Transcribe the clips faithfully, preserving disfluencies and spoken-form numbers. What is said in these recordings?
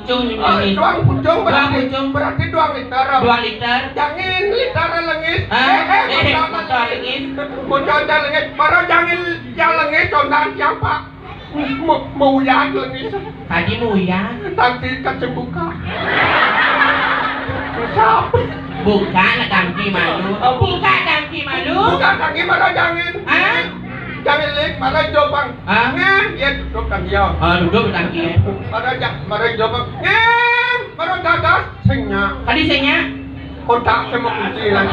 Cung, cung, cung. Duang pucung berarti, duang pucung berarti duang liter. Duang liter. Jangin liter lengis. Hah? Eh, eh, eh, motor lengis. Motor lengis. Baru jangin yang lengis, contoh siapa? Mau, mau yang lengis. Tadi mau yang. Nanti kacembuka. Siapa? Buka na tangki malu. Apa? Buka tangki malu. Buka tangki, baru jangin. Hah? Jangin lik, baru jobang. Hah? Ngem, ya duduk kan dia. Ah, duduk tangki. Baru ja-, baru jobang. Ngem, baru gagas. Sing nya. Tadi sing nya. Kontak sama kunci lah.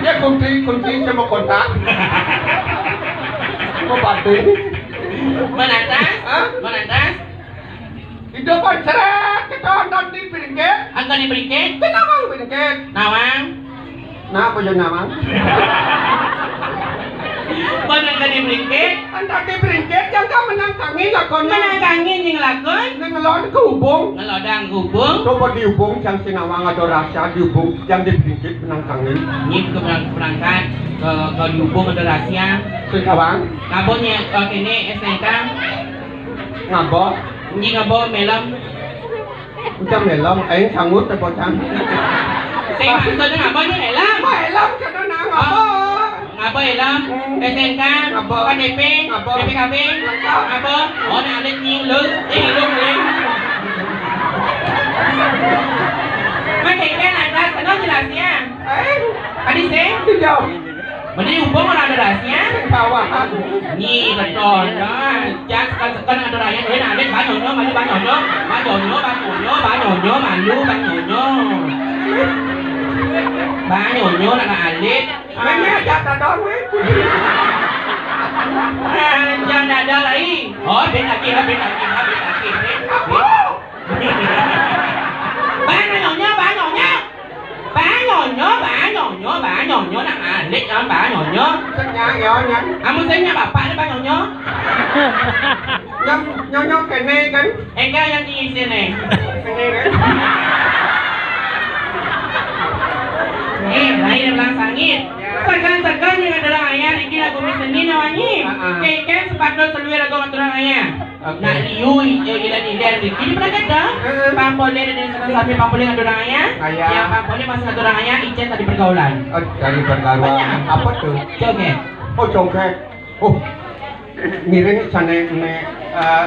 Dia kunci, kunci sama kontak. Mau batin. Menatas? Hah? Menatas? Hidup seret, kita nonton di Bringkit. Nonton di Bringkit? Kita mau Bringkit. Nawang. Nah, apa yang nawang? Mana tadi beringkit? Tadi beringkit, yang kau menangkangi lakonnya. Menangkangi nying lakon. Nang ngelon ke hubung. Ngelodang hubung. Coba dihubung, yang sinawang ada rasa, dihubung, yang di beringkit menangkangi. Nyip ke perang-, perangkat, ke, ke dihubung ada rasa. Sinawang. Ngabonnya, oh, ini S N K. Ngabo. Nying ngabo, melem. Ucap melem, aing sanggup teh bocah. Sing maksudnya ngabo nih, helm? Apa helm? Kata nah ngabo. Oh, ngabo helm, hmm. S N K, ngabo. K D P, ngabo. B P K B, lengkap. Ngabo. Oh, nah, ada nying lu, eh, lu, lu. Mas, ini kan lantas, kenal jelasnya. Eh? Tadi sih? Tidak. Mending hubung orang ada rahasianya. Kawahan. Nyi, betul. Nah, jak sekan-sekan ada rahasianya. Duit, nah, duit, banyonyo, malu, banyonyo. Banyonyo, banyonyo, banyonyo, malu, banyonyo. Banyonyo, nak alit. Mana jak dadang, weh? Ah, jak dadang lagi. Oh, bin lagi, oh, bin lagi, oh, bin lagi, bin. Apa? Banyonyo, banyonyo. Banyonyo, banyonyo, banyonyo, nak alit, kan, banyonyo. Sing nya, yo, nya. Amun sing nya bapak ni banyonyo. Nyam, nyonyo kene, kan? Enggak, yang di sini. Kene, kan? Eh, lain bilang sangit. Segan-segan yang ada orang ayah, Riki lagu mi seni namanya. Ah, ah. Keken sepatut seluar lagu aturan ayah. Oke. Nak liu, ijo ilan-ilan, Riki pernah kata? Heeh. Pampoleh ada di sana sambil pampoleh ada orang ayah. Ayah. Yang pampoleh masih ada orang ayah, Ica tadi pergaulan. Oh, dari pergaulan. Banyak. Apa tuh? Joget. Oh, joget. Oh. Ngiring sana me, eh,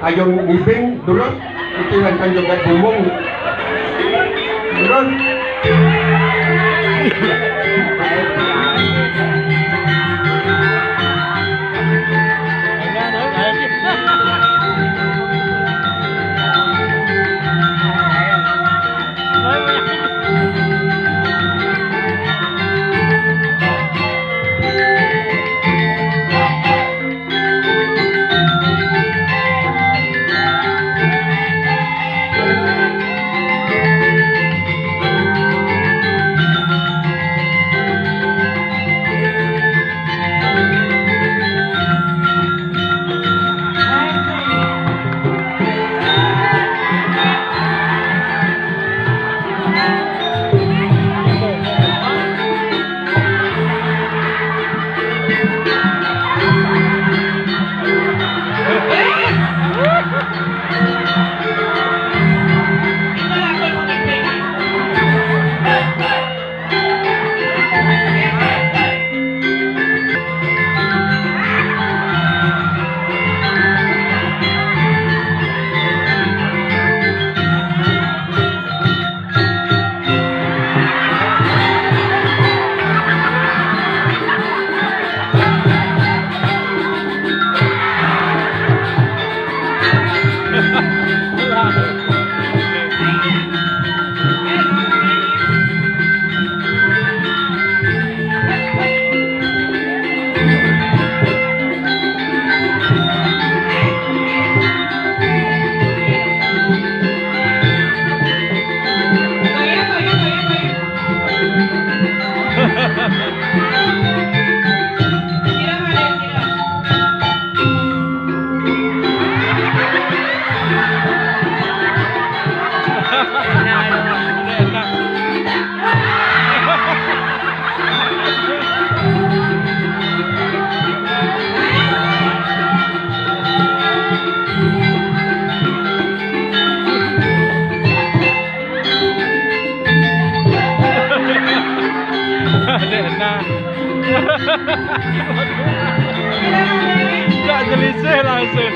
ayo ngibing dulu. Itu yang kan joget bumbung. Dulu. Gak jelisih langsung.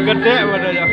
Gedek padahal.